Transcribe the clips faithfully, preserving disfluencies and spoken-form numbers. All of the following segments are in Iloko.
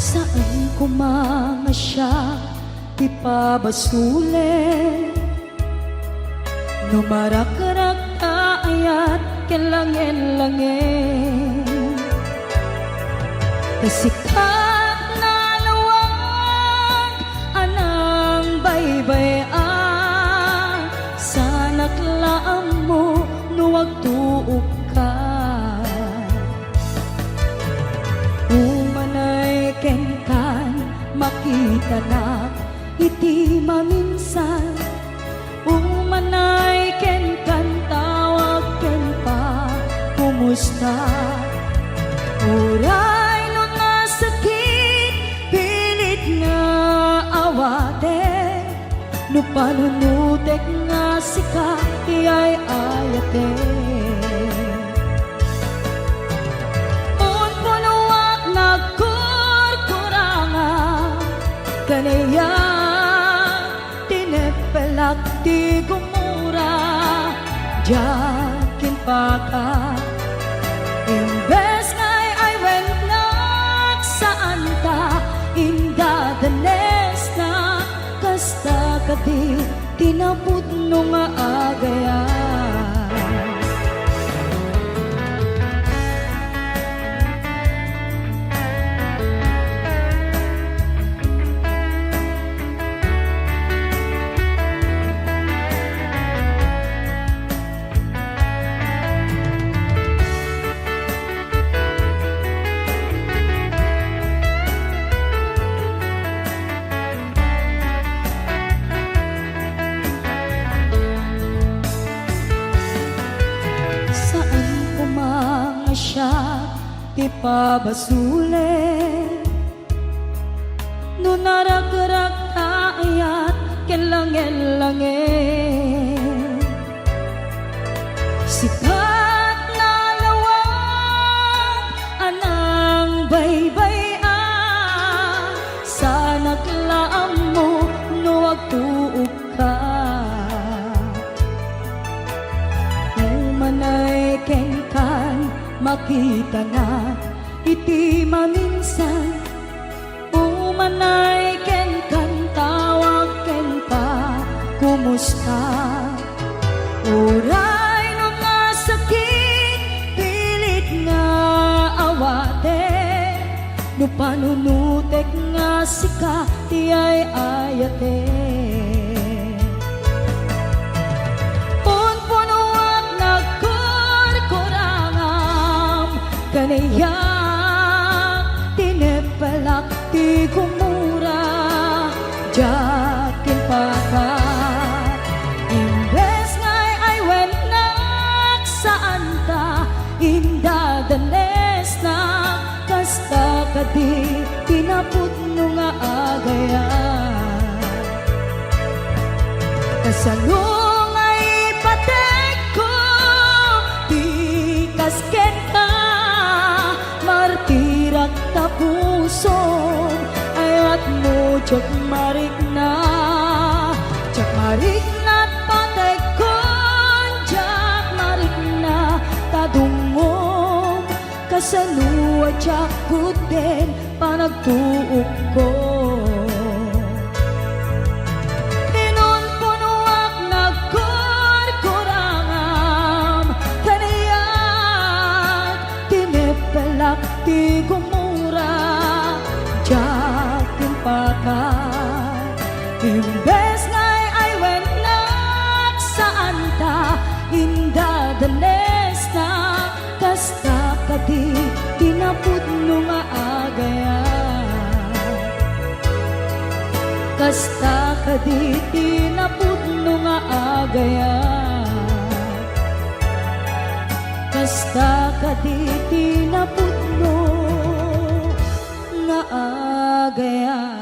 Saan koma nga siak ti pabasolen no marakrak ta ayat ken langen-langen. Ta sika nalawag a nangbaybay-an, saanak la ammo no agtuokka. Umanay kenkan, makitanak iti maminsan. Umanay kenkan, tawag ken pakumusta. Uray no nasakit, pilit nga awaten. No panunotek nga sika ti ay-ayaten. Punpunoak nagkurkuranga, kaniak tineppelak ti gumura, diak impaka. Imbes nga ay-aywennnak, saanta indadanesna, kasta kadi ti napudno nga agayam. Saan koma nga siak ti pabasolen no narakrak ta ayat ken langen-langen. Sikat nalawag a nangbaybay-an, saanak la ammo no agtuokka. Umanay kenkan, makitanak iti maminsan. Umanay kenkan, tawag ken pakumusta. Uray no nasakit, pilit nga awaten. No panunotek nga sika ti ay-ayaten. Punpunoak nagkurkurangam, kaniak tineppelak ti gumura, diak impaka. Imbes nga ay-aywennak, saanta indadanesna, kasta kadi ti napudno nga agayam. Kasano nga ipategko ti kasketna? Martirak ta pusom, ayatmo diak marikna. Diak marikna ta pategkon, diak marikna ta dungngom. Kasano a diak pudden panagtuokko? Pinunpunoak nagkurkurangam, kaniak tineppelak ti gumura, diak impaka. Imbes nga ay-aywennak, saanta indadanesna, kasta kadi ti napudno nga agayam. Kasta kadi ti napudno nga agayam. Kasta kadi ti napudno nga agayam.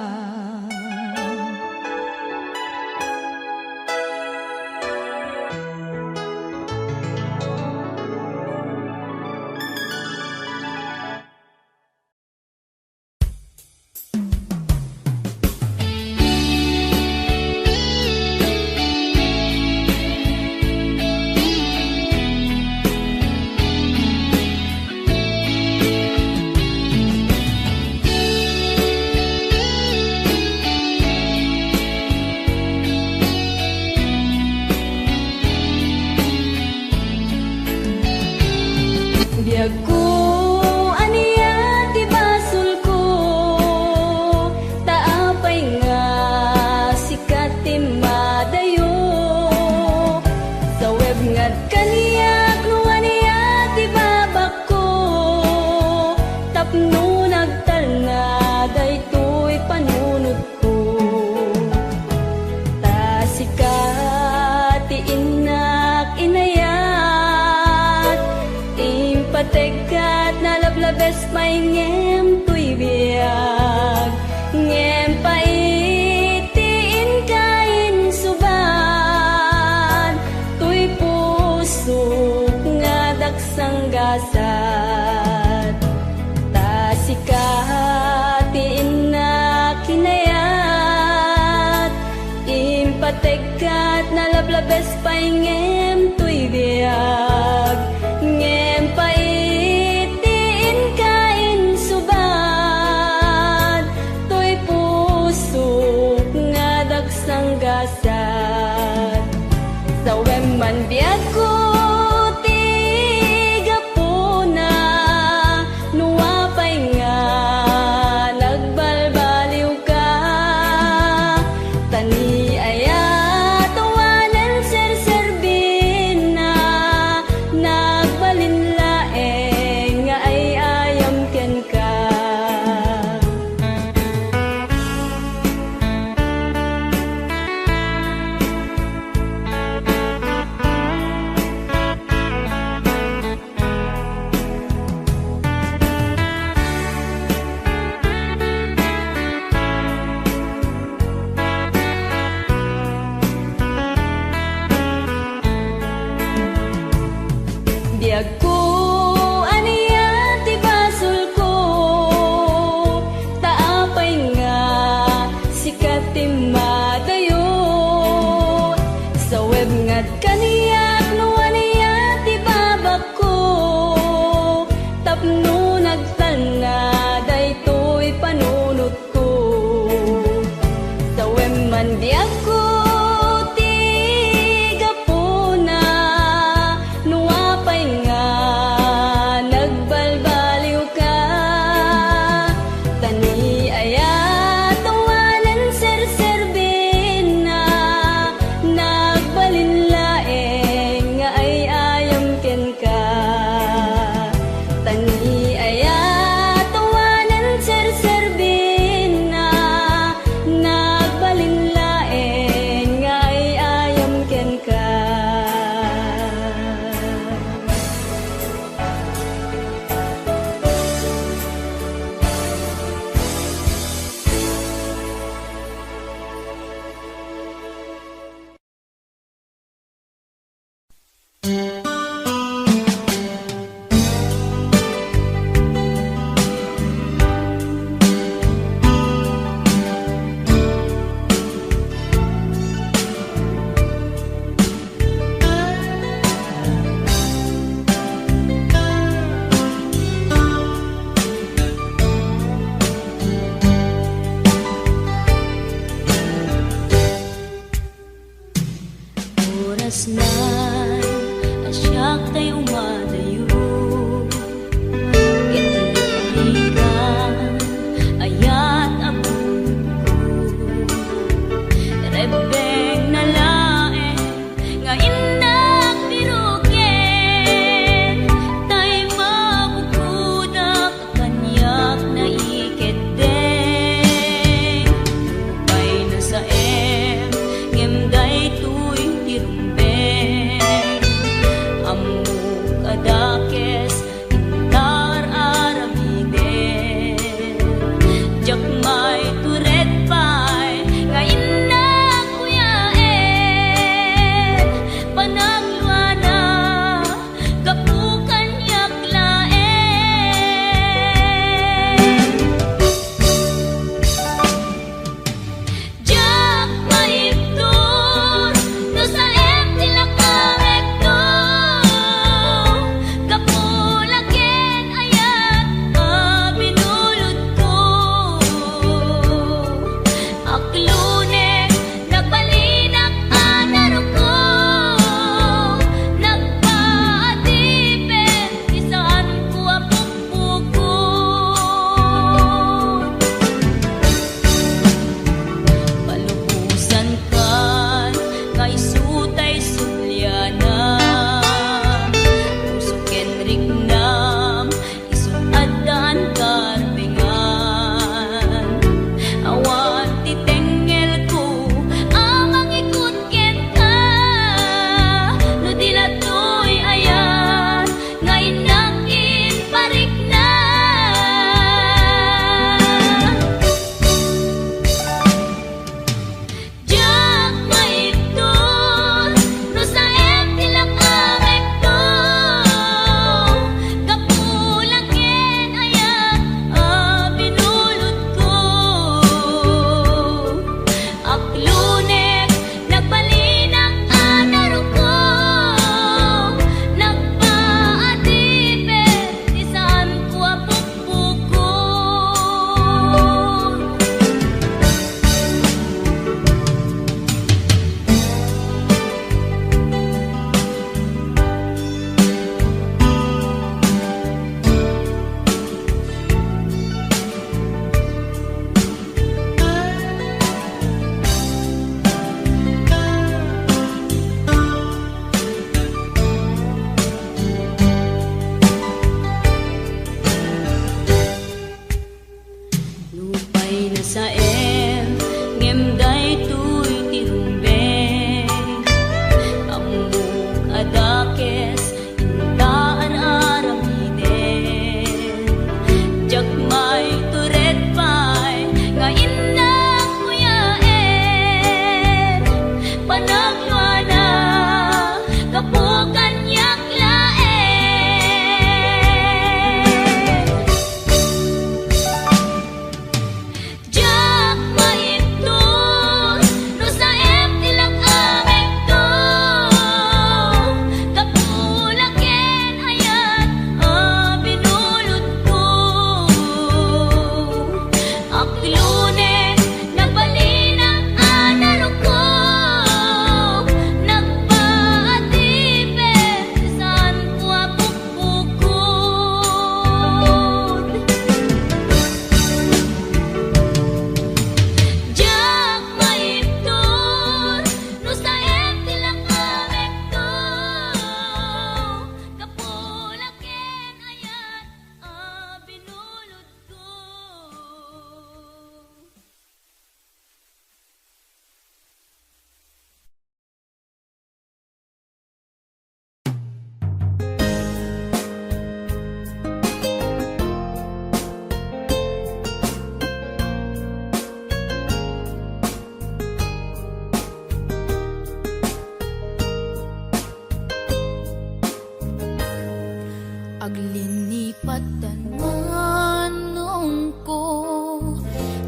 Labes pay ngem toy biag, ngem pait ti inka insubad, toy pusok nga dagsanggasat. Sawem man biagko ti gapuna, no apay nga nagbalbaliwka, ta ni ayat awanen serserbina, nagbalin laeng nga ay-ayam kenka. Biagko, ania ti basolko? Ta apay nga sika ti madayo? Saweb nga kaniak no ania ti babakko, tapno nagtalna daytoy panunotko. Sawem man biagko ti gapuna, no apay nga nagbalbaliwka, ta ni ayat awanen serserbina, nagbalin laeng nga ay-ayam kenka. Ta ni ayat awanen serserbina, nagbalin laeng nga ay-ayam kenka.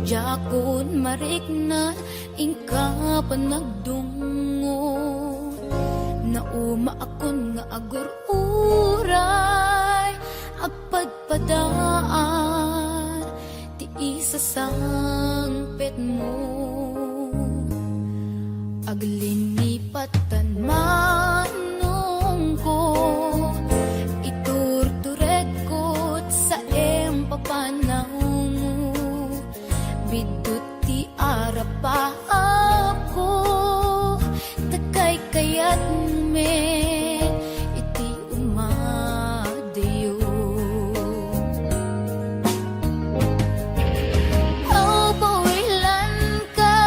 Diakon marikna, inka panagdungngo. Naumaakon nga agur-uray, agpadpadaan ti isasangpetmo. Aglinipatan manongko, iturturedko ti saem papanawmo. Biddut ti arapaapko, ta kaykayatmi iti umadayo. Aw, pawilanka,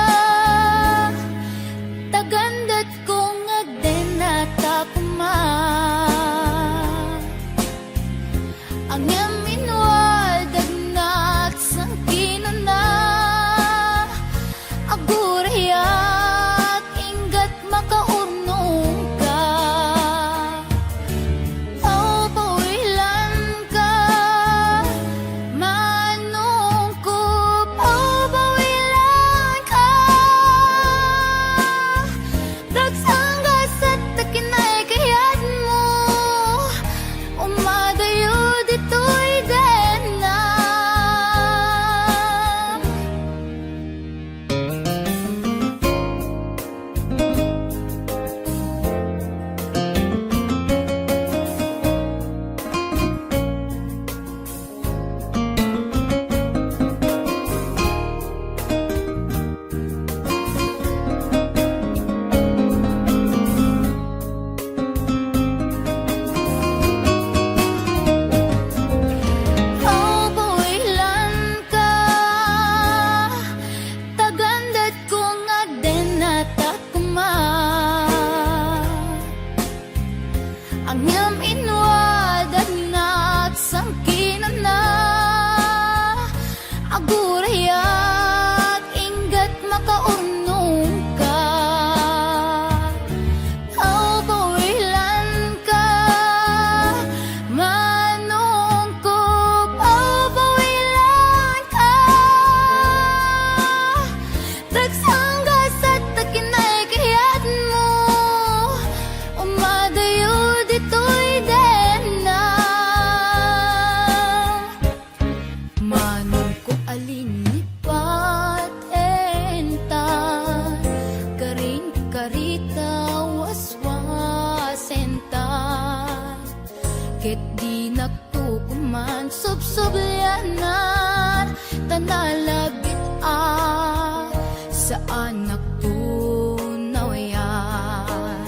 tagandat kong agdenata koma. Ngem inwaldak sangkinana, agurayak inggat makaurnongka. Aw, pawilanka, manongko, aw, pawilanka. Dagsanggasat ta kinaykayatmo, umadayo ditoy denna. Aw, pawilanka, tagandat kong agdenata koma. Ngem inwaldak sangkinana, agurayak inggat makaurnongka. Aw, pawilanka, manongko, aw, pawilanka. Dagsanggasat ta kinaykayatmo, umadayo ditoy denna. Manongko, alinipatenta, karinkarita, waswasenta. Ket dinakto koma subsublianan, ta nalabit a saanakto nawayan.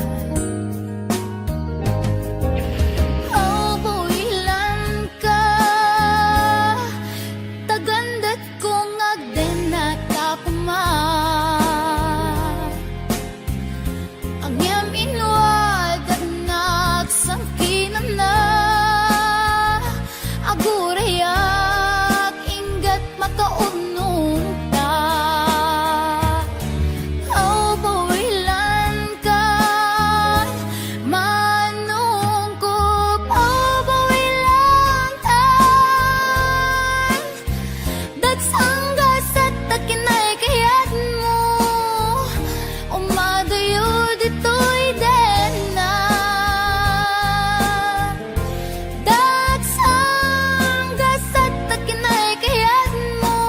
Aw, pawilanka, tagandat kong agdenata koma. Ngem inwaldak sangkinana, agurayak inggat makaurnongta. Aw, pawilanka, manongko, aw, pawilanka. Dagsanggasat ta kinaykayatmo, umadayo ditoy denna. Dagsanggasat ta kinaykayatmo,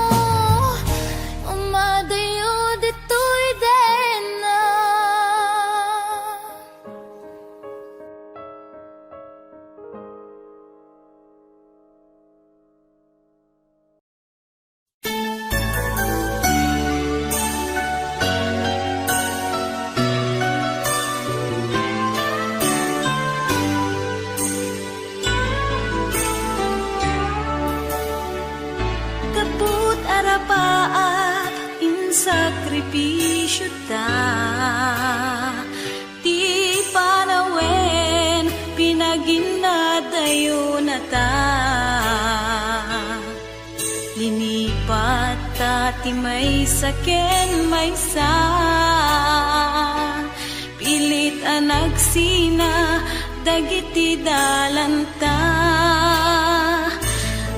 umadayo ditoy denna. Kaput arapaap in sakripisiota, ti panawen pinaginnadayonata. Linipatta ti maysa ken maysa, pilit a nagsina dagiti dalanta.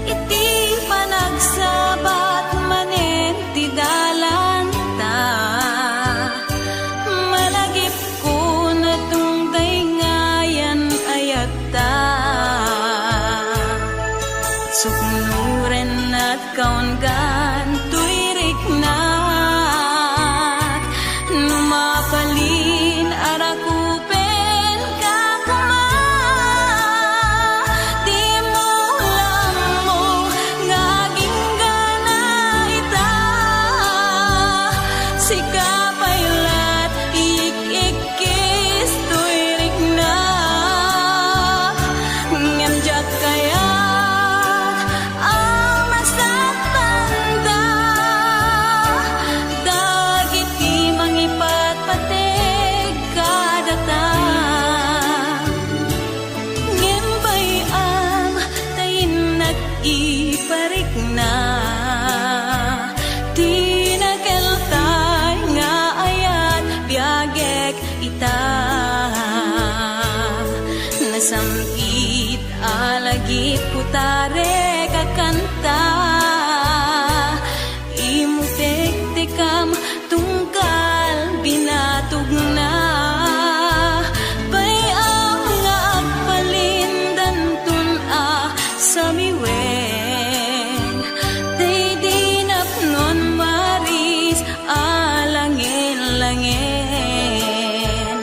Iti panagsabat manen ti Ngem toy riknak, no mabalin a rakupenka koma, dimo lammo nga aginggana ita. Sika pay lat, ik-ikkis toy riknak, ngem diak kayat a masaktanda dagiti mangipatpateg kadata. Ngem bay-am ta innak iparikna ti nakeltay nga ayat biagek ita. Nasam-it a lagip kutarek a kanta, imutektekam tunggal binatogna. Bay-am nga agbalindanton a samiwen, daydi napnon Maris a langen-langen.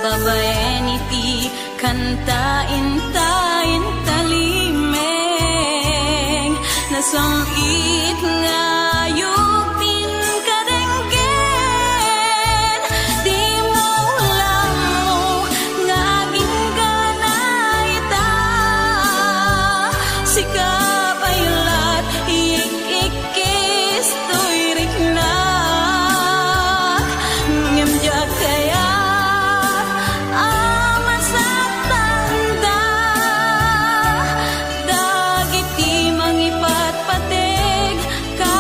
Babaen iti kanta inta intalimeng, nasam-it nga yubing kadenggen, dimo lammo nga aginggana ita. Sika pay lat, ik-ikkis toy riknak, ngem diak kayat a masaktanda dagiti mangipatpateg ka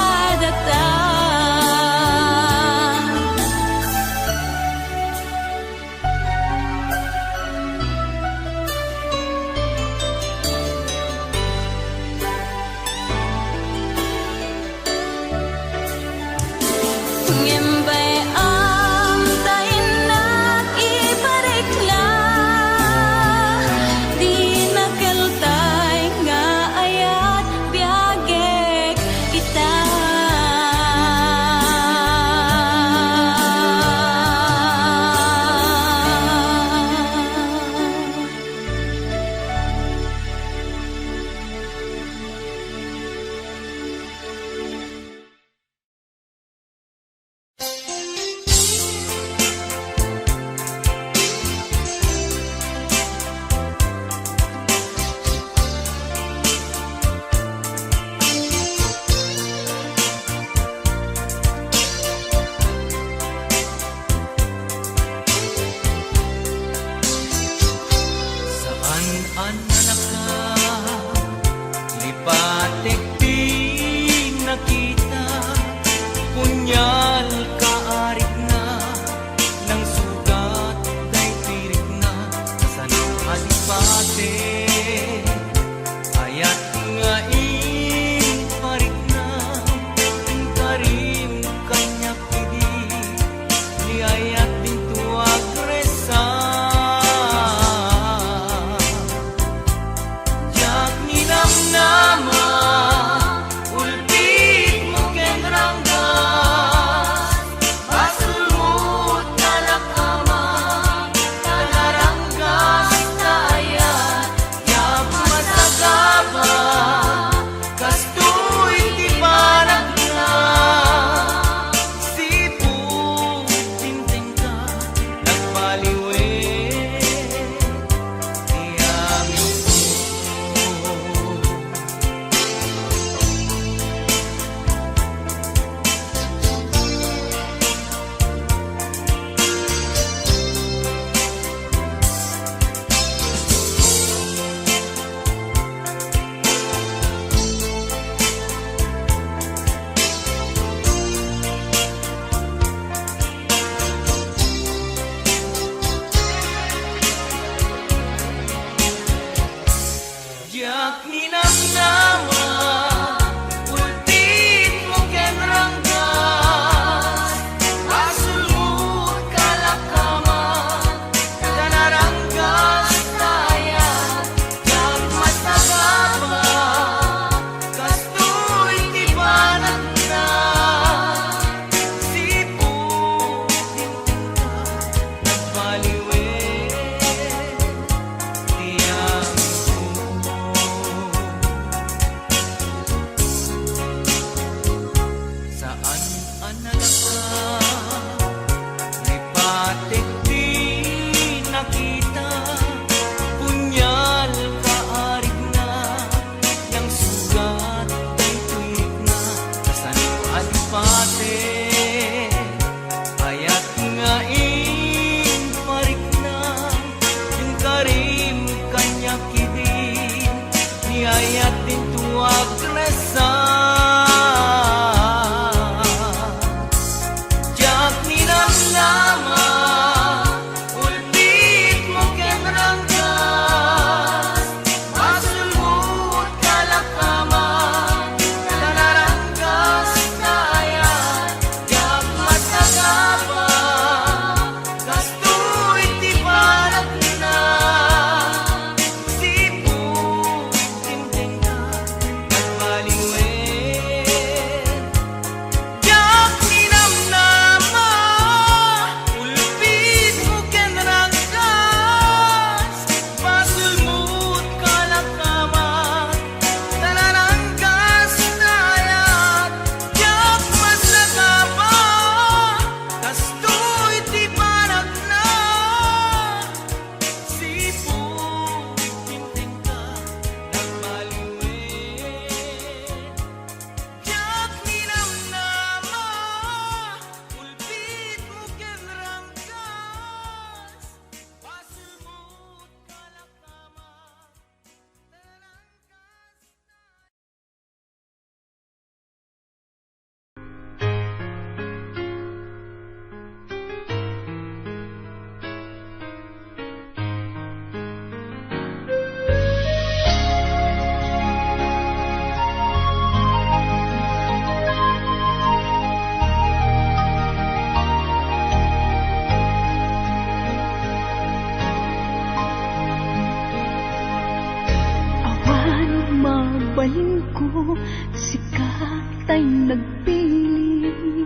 tay nagpili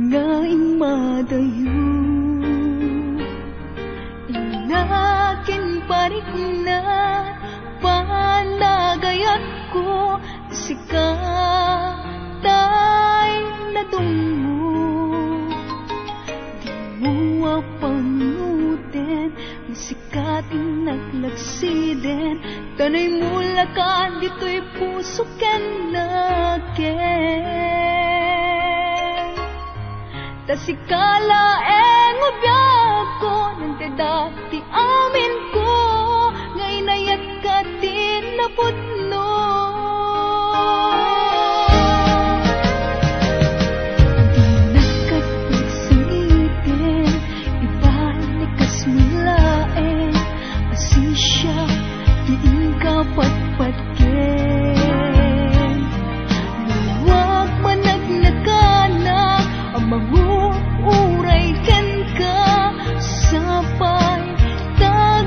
nga immadayo. Inna ken parikna, panagayatko, sika tay nadungmo. Dimo a pangnguten, sika ti naglagsiden, ta naimulak ditoy puso ken nakem. Ta sika laeng a biagko, nagdada ti aminko, nga inayatka ti napudno. Dinak ket pagsangiten, ibalik kas laeng, asisia ti inka patpatgen. Luag managnakanak a manguray kenka, sapay tag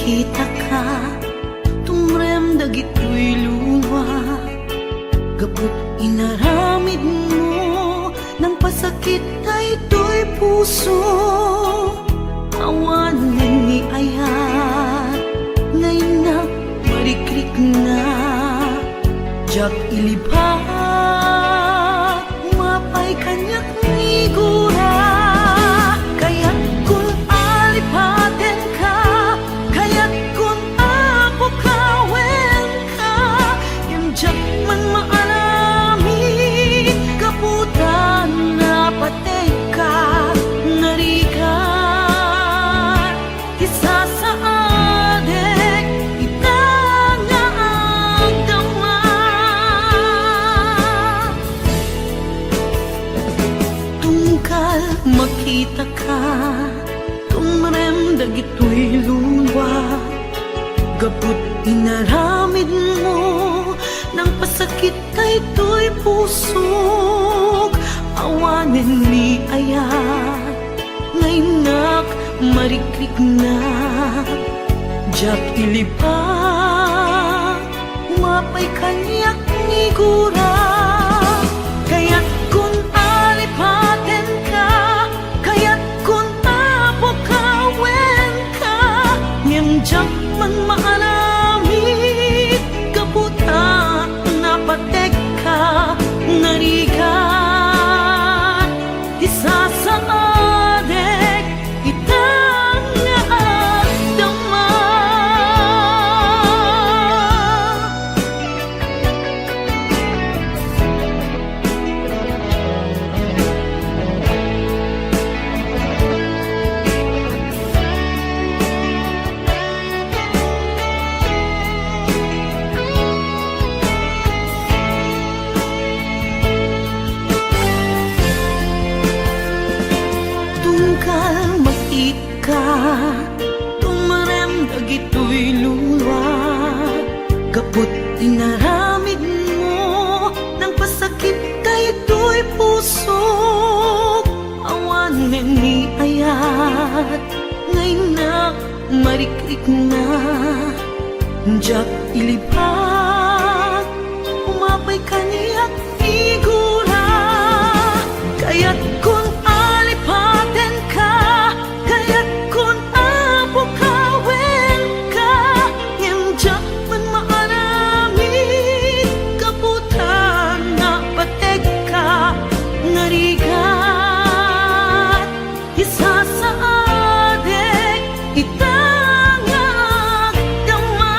Makitaka, tumrem dagitoy lua, gapu ti inaramidmo, nangpasakit daytoy puso. Awanen ni ayat, nga innak marikrikna, diak ilibat. Umapay kaniak, nigura. Kayatkon a lipatenka, kayatkon a pukawenka, ngem diak man maaramid gapu ta napategka, narigat. Ti sasaadek ita nga agdama. Tunggal makitaka, tumrem dagitoy lua, gapu ti inaramidmo, nangpasakit daytoy pusok. Awanen ni ayat, nga innak marikrikna, diak ilibat. Umapay kaniak, nigura. Kayatkon a lipatenka, kayatkon a pukawenka, ngem diak man maaramid gapu ta napategka, narigat. Ti sasaadek ita nga agdama. Tunggal makitaka, tumrem dagitoy lua, gapu ti inaramidmo, nangpasakit daytoy pusok. Awanen ni ayat, nga innak marikrikna, diak ilibat. Umapay kaniak, nigura. Kayatkon a lipatenka, kayatkon a pukawenka, ngem diak man maaramid gapu ta napategka, narigat. Isasaadek ita nga agdama.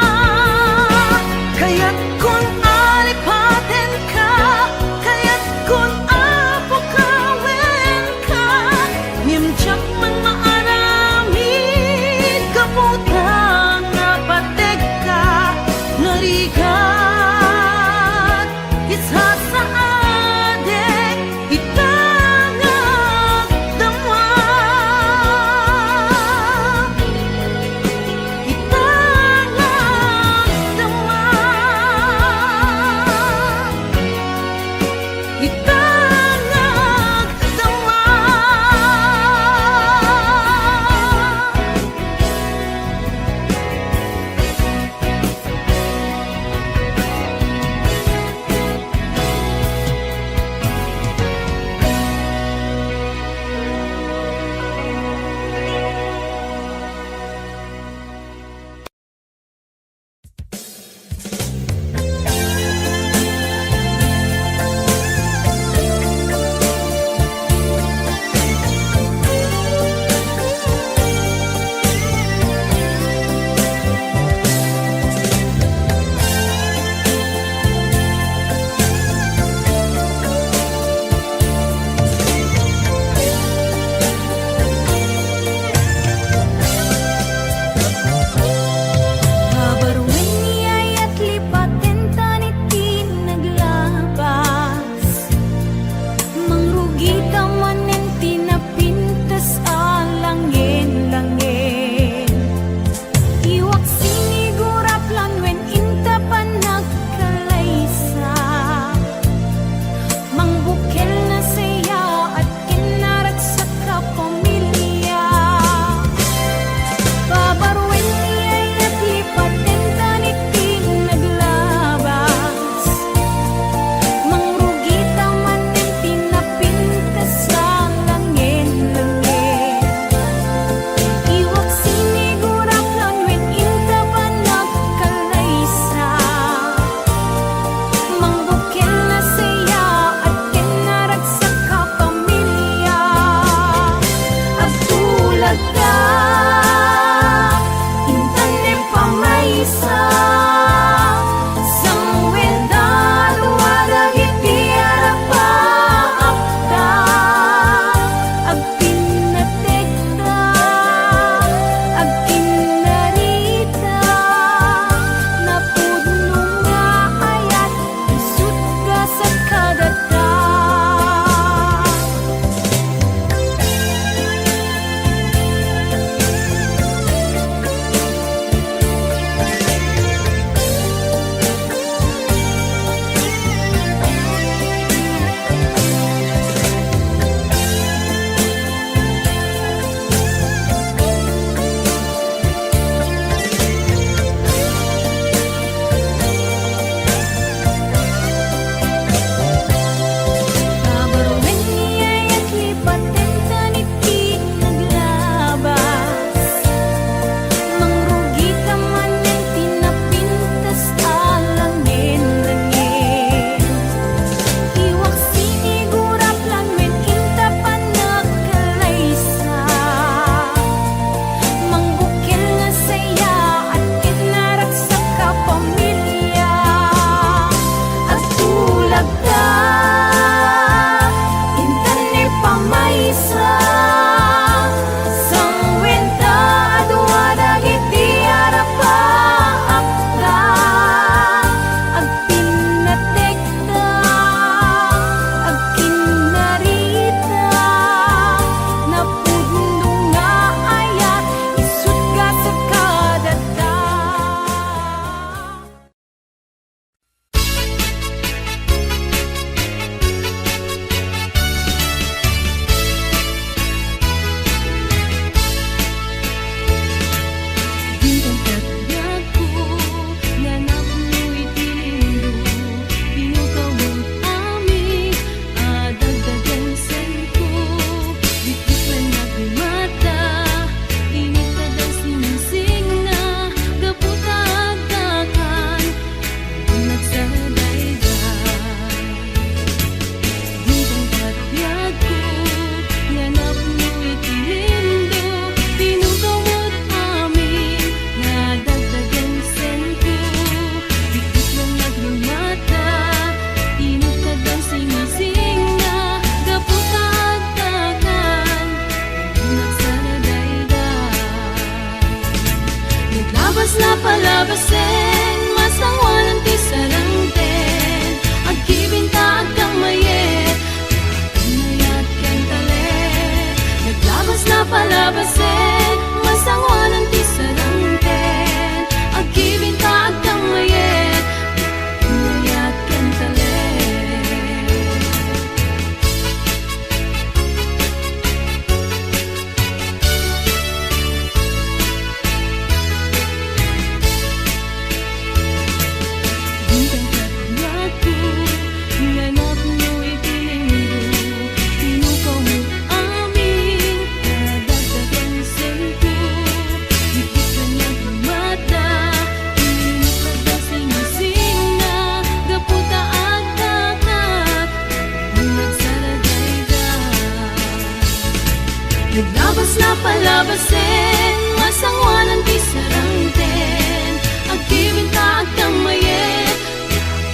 Naglabas napalabasen, masangoanan ti sarangten. Agkibin ta agkammayet,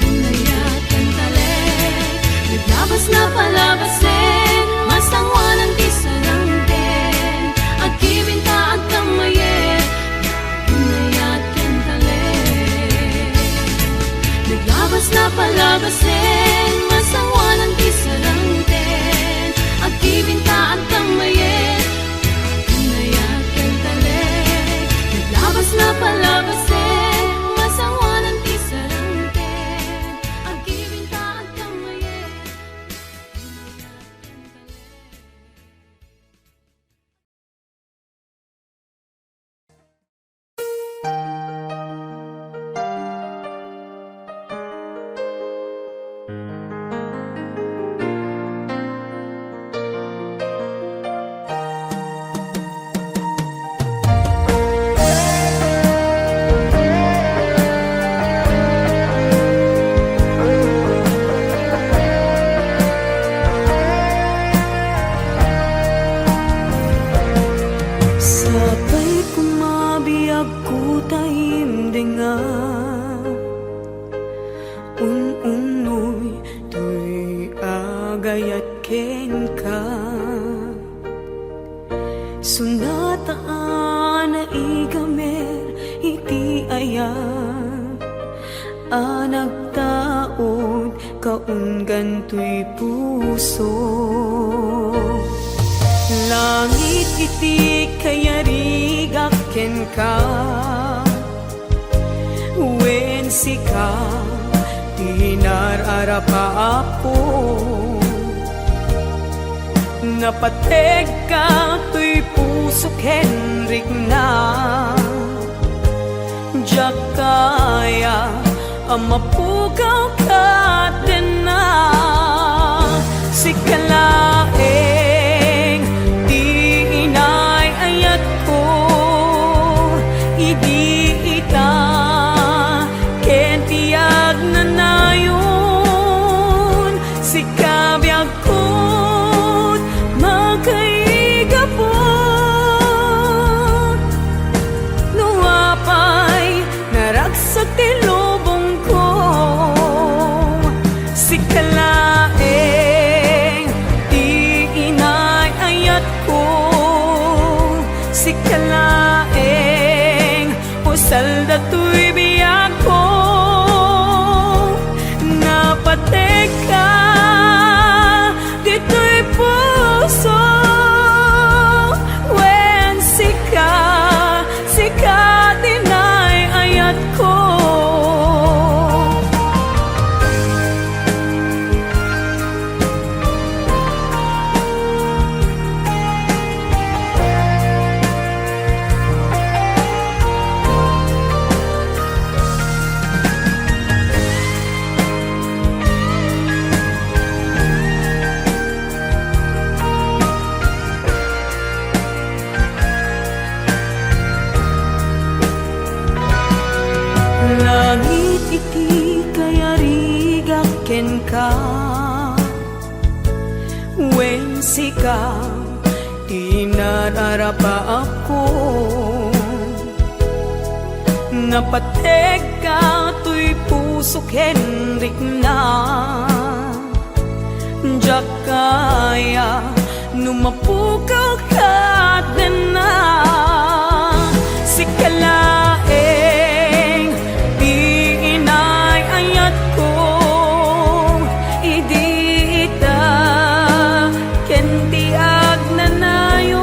kinayat ken talek. Naglabas napalabasen, masangoanan ti sarangten. Agkibin ta agkammayet, kinayat ken talek. Naglabas napalabasen, masangoanan ti sarangten. Agkibin ta agkammayet, kinayat ken talek. Naglabas napalabasen, masangoanan ti sarangten. Agkibin ta agkammayet. Sapay koma biagko ta imdenga, un-unnoy toy agayat kenka. Sunata a naigamer iti ayat a nagtaud kaunggan toy puso. Langit iti kayarigak kenka, wen sika ti nar-arapaapko. Napategka toy puso ken rikna. Diak kaya a mapukaw ket denna. Sika laeng ti inay-ayatko idi ita ken ti agnanayon. Sika biag ket makaigapu. No apay naragsak ti lubongko, sika laeng ti inay-ayatko, sika laeng usal datoy biagko. Napategka ditoy puso, wen sika, sika ti nay-ayatko. Langit iti kayarigak kenka, wen sika ti nar-arapaapko. Napategka toy puso ken rikna. Diak kaya no mapukaw ket denna. Sika laeng ti inay-ayatko idi ita ken ti agnanayon.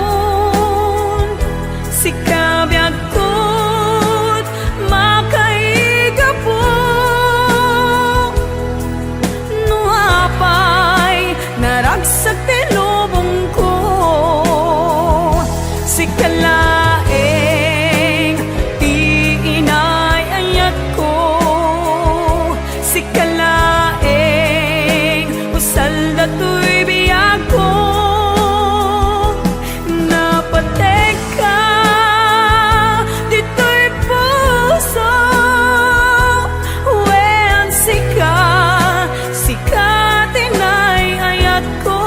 Sika biag ket makaigapu. No apay naragsak ti lubongko, sika laeng ti inay-ayatko. Sika laeng usal datoy biagko. Napategka ditoy puso, wen sika, sika ti nay-ayatko.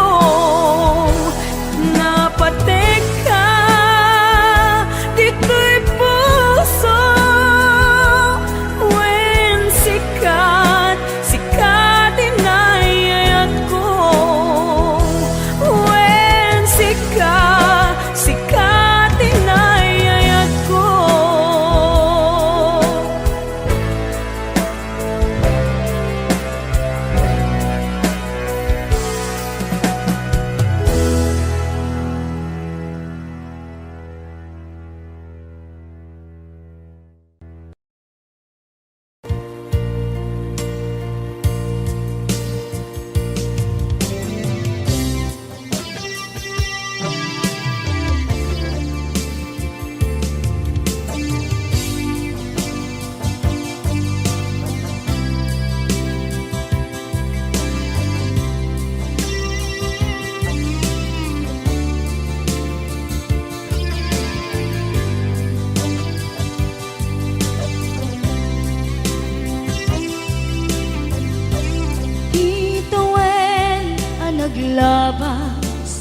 Labas,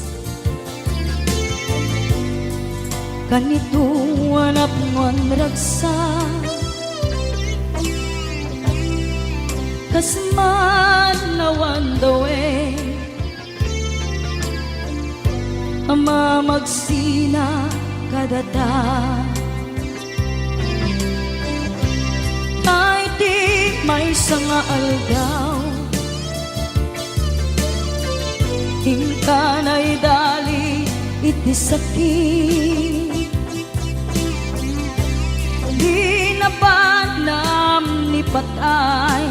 kanito a napnuan ragsak, kas man awan dawen a mamagsina kadata. Tay ti maysa nga aldaw, inka naidali iti sakit. Di nabanam ni patay,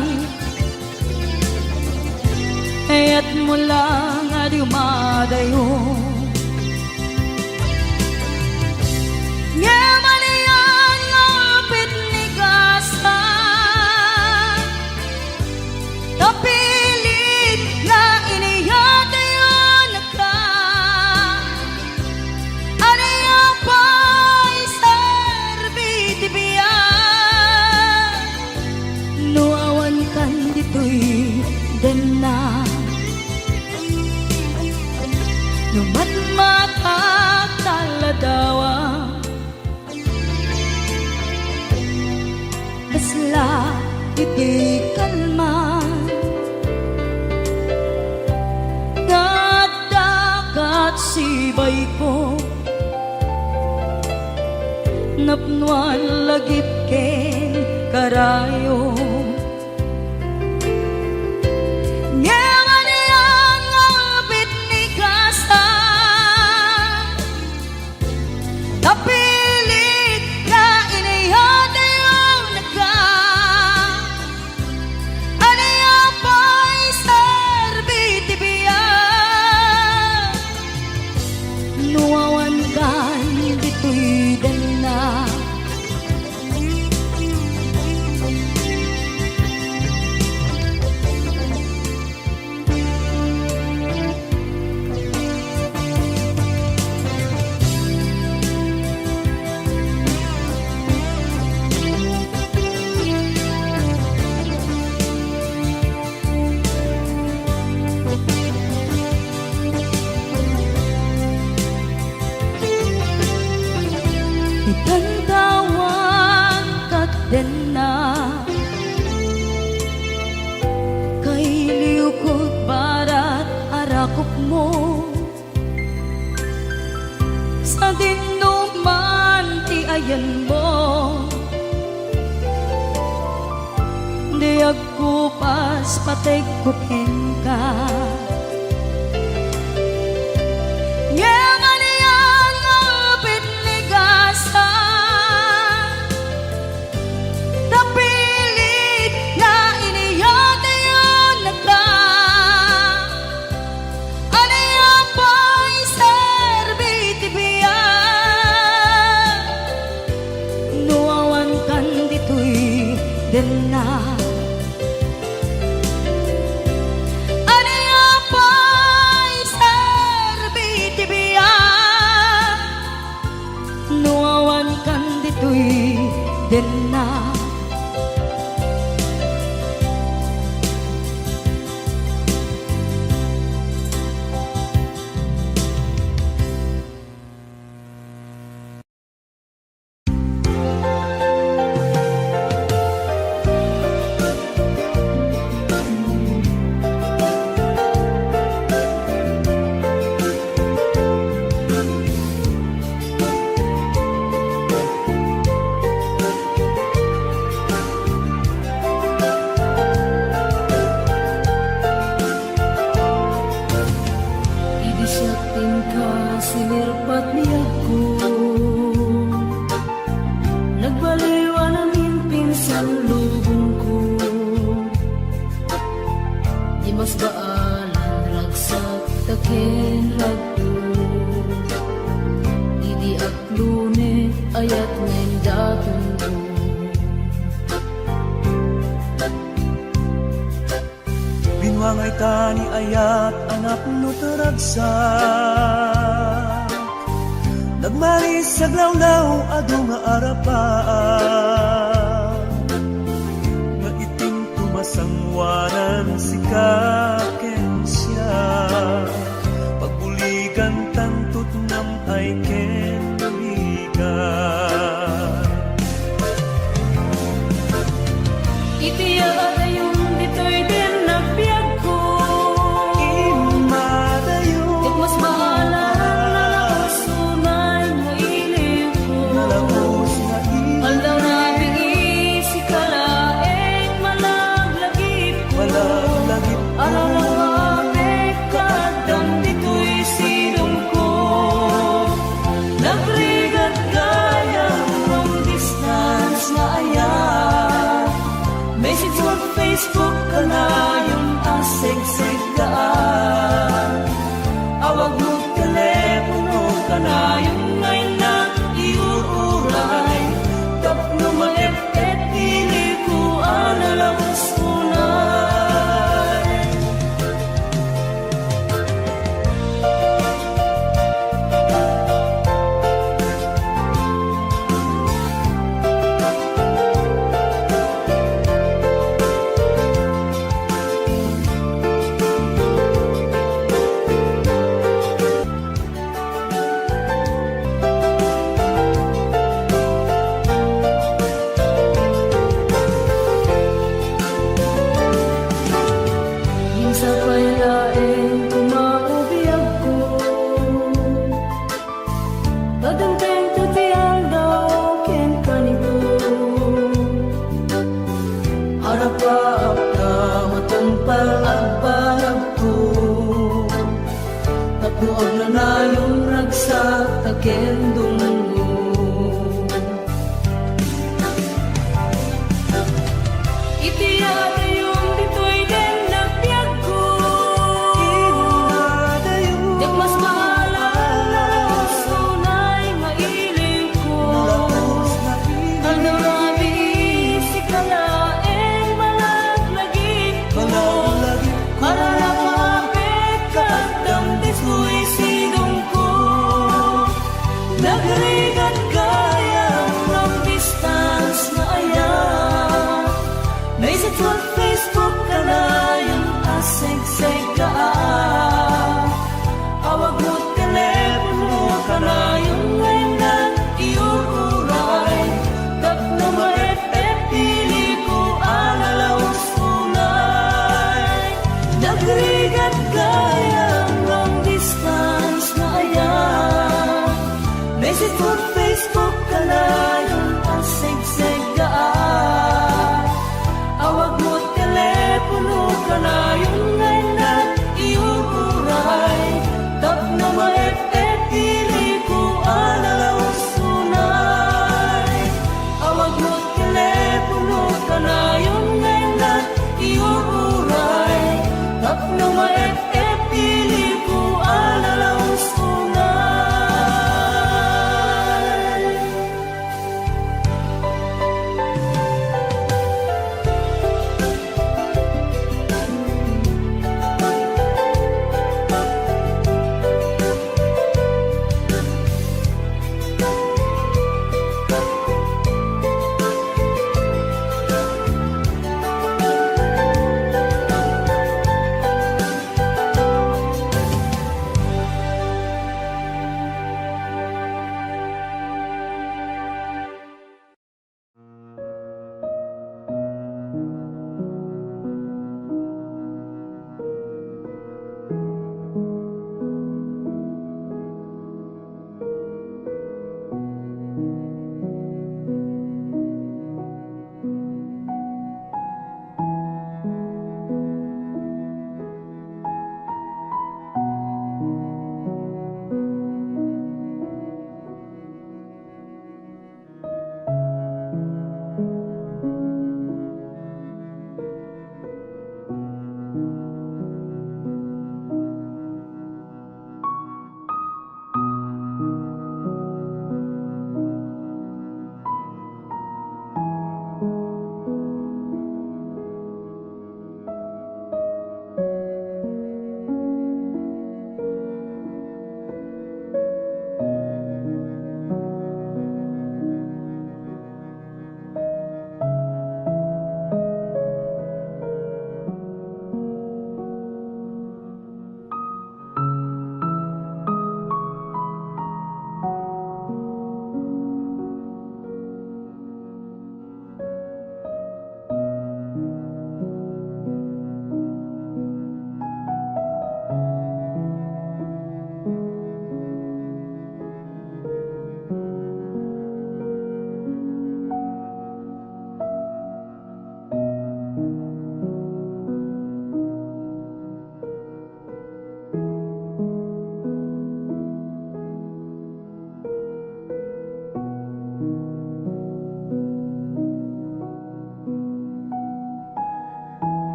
kayatmo lang a dumadayo. Ngem ania nga upit ni gasa, ta pilit nga iniyatayonka. Ania pay serbi ti biag no awankan ditoy denna? No matmatak ta ladawa, kasla iti kalman. Nga adda kat sibayko, napnoan lagip ken karayo. Ngem ania nga upit ni gasa, ta pilit nga iniyatayonka. Ania pay serbi ti biag no awankan ditoy denna? Itantawan kat denna, kailiw kot barat a rakupmo. Sadino man ti ayanmo, di agkupas pategko kenka. Ngem ania nga upit ni gasa, ta pilit nga iniyatayonka. Ania pay serbi ti biag no awankan ditoy denna? Ania pay serbi ti biag no awankan ditoy denna? Idi siak kenka, sinirpat ni agko. Nagbaliwan amin pinsan lubongko. Di mas baalan ragsak ta ken ragto. Idi aklone, ayat nga indatonko. Binuangay ta ni ayat a napno ta ragsak. Nagmalis aglawlaw adu nga arapaak. Nga itinto masangoanan sika ken siak. Alon ragsak ta ken dumngog. Iti adayon ditoy ken nagbiagko. Diak mas maalala, nalaus unay nga ilingko. Nalaus nga ilingko. Aldaw labi, sika laeng malaglagipko. Malaglagipko. Para napapit ka, addam ti suisidongko. Nagrigat gayam long distance nga aya. Message ken Facebook kanayon a segsegga. Awag ken telepono kanayon nga innak iuray. Tapno ma-F F piliko a nalaus unay. Nagrigat gayam long distance nga aya. Message ken